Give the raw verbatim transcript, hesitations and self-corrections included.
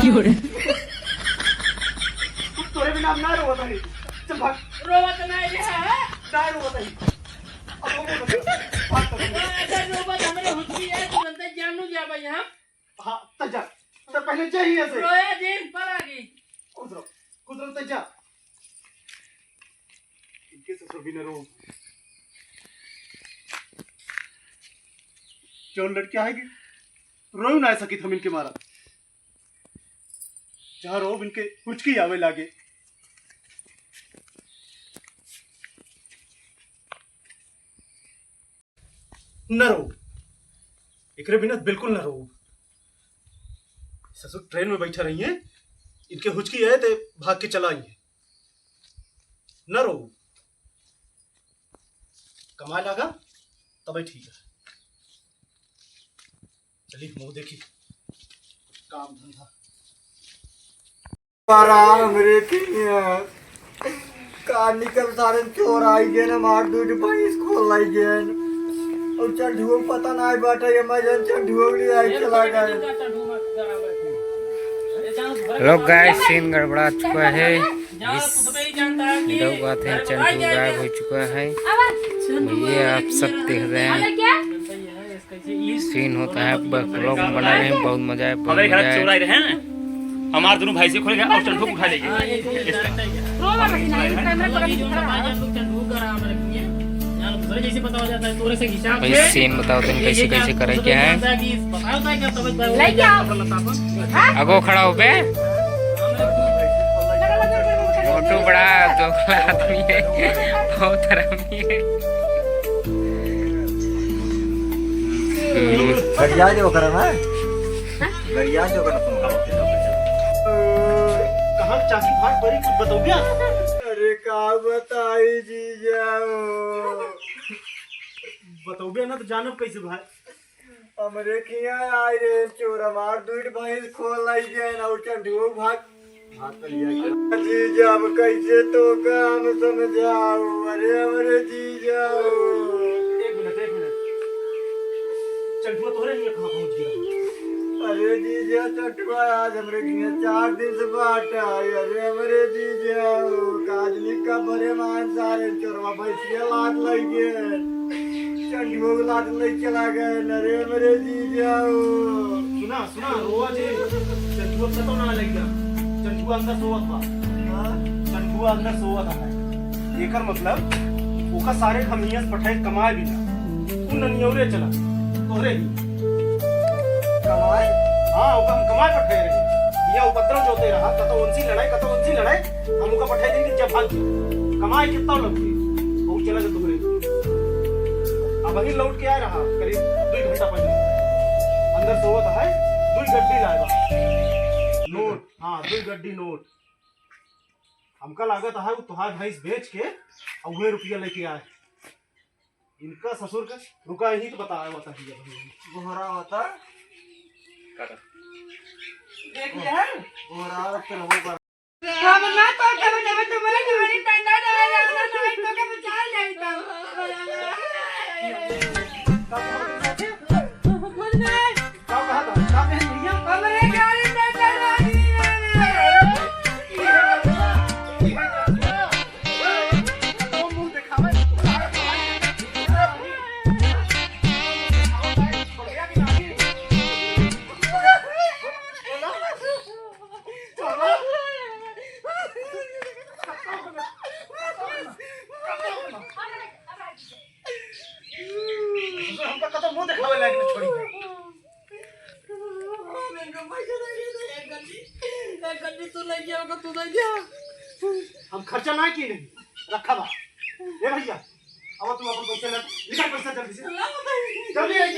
क्यों रे? तोरे बिना हम ना रोवत हई। चल भाग। रोवत ना ये है। ना रोवत हई। अब हम रोवत हई। भाग तो। अच्छा, रोवत हमरे हुचकी है, तुरंत जान नू जाबे हम। हाँ, त जा। त पहले जा ही ऐसे। रोया जिन, पर आ गई। खुश रहो। खुश रहो, त जा। इनके ससुर भी न रो। जौन लड़कियां है कि रोई ना सकित हम इनके मारा। जहाँ रो इनके हुचकी आवे लागे। न रो, एकरे बिना बिल्कुल न रो। ससुर ट्रेन में बैठा रही हैं, इनके हुचकी आए ते भाग के चला आई हैं। न रो, कमाए लागा तबे ठीक है। चली मुँह देखी काम धंधा। आराम रे किया। का निकल सारे चोर आई गए ना, मार दो जो भैंस खोल लाई गए। और चंदुओ पता ना आई बाटा, ये मैं जन चंदुओ ले आई चला गए। हेलो गाइस, सीन गड़बड़ा चुका है। इस वीडियो का थे चंदू गायब हो चुका है। ये आप सब देख रहे हैं। सीन होता है, ब-, vlog में बना रहे हैं, बहुत मजा आया, बहुत हमारे घर मजा आया। चोर आए रहे हैं, हमार दोनों भाई से खोले गए और चंदू उठा ले गए। भाई, सीन बताओ तुम, कैसे, कैसे करे, क्या है? अगो खड़ा हो बे। मोटू बड़ा दोगला आदमी है, बहुत हरामी है। गरिया जो ओकरा ना, गरिया जो ओकरा तुम। कहाँ चाकी फाट पड़ी, कुछ बतौबिया? अरे का बताई जीजा हो। बतौबिया ना तो जानब कैसे भाई? हमरे खिया आए रे चोर, हमार दूध भैंस खोल लाई गए ना, और चंदुओ भाग जीजा, हम कैसे तो काम समझाओ? अरे, अरे जीजा। एक मिनट, एक मिनट। चंटुआ तोहरे लिए कहाँ पहुँच गया? अरे जीजा, चंटुआ आज हमरे लिए चार दिन से बाट आए। अरे, अरे जीजा, काजनी का बड़े मान सारे चोरवा भैंसिया लात लई गए। चंटुआ को लात लई चला गए। अरे, अरे जीजा। सुना, सुना, रोवा जे, चंदुआ कतौ ना लइका, चंदुआ अंदर सोवत बा। हाँ? चंदुआ अंदर सोवत है। एकर मतलब, ओका सारे हम हियां से पठाए कमाए भी ना। उ ननियौरे चला, तोहरे ही। कमाए? हाँ, ओका हम कमाए पठाए रहे। हियां उपद्रव जोते रहा, कतौ उनसी लड़ाई, कतौ उनसी लड़ाई, हम ओका पठाए दिन कि जब भाग गया। कमाए कितना लग गए, बहुत चला जा तोहरे। अब अभी लौट के आए रहा, करीब दुई घंटा पहले। अंदर सोवत है, दुई गड्डी लाए बा। नोट, हाँ, दुई गड्डी नोट। हमका लागत है, वो तोहार भैंस बेच के और वह रुपया लेके आए। इनका ससुर का रुका ही तो बताया हुआ था भैया। गोहरा होता। देख लिया है? गोहरा होता, वो हम ना तो कब जब तुम्हारे गाड़ी डंडा डाला जाता, तो कब चल जाता। हमका कतौ मुंह देखावे लायक नहीं छोड़ी। एक गड्डी, एक गड्डी तू ले गया, तू ले गया। हम खर्चा ना की नहीं, रखा बा। ए भैया, अब तू अपन पैसा ले, निकाल पैसा जल्दी से। जल्दी आई।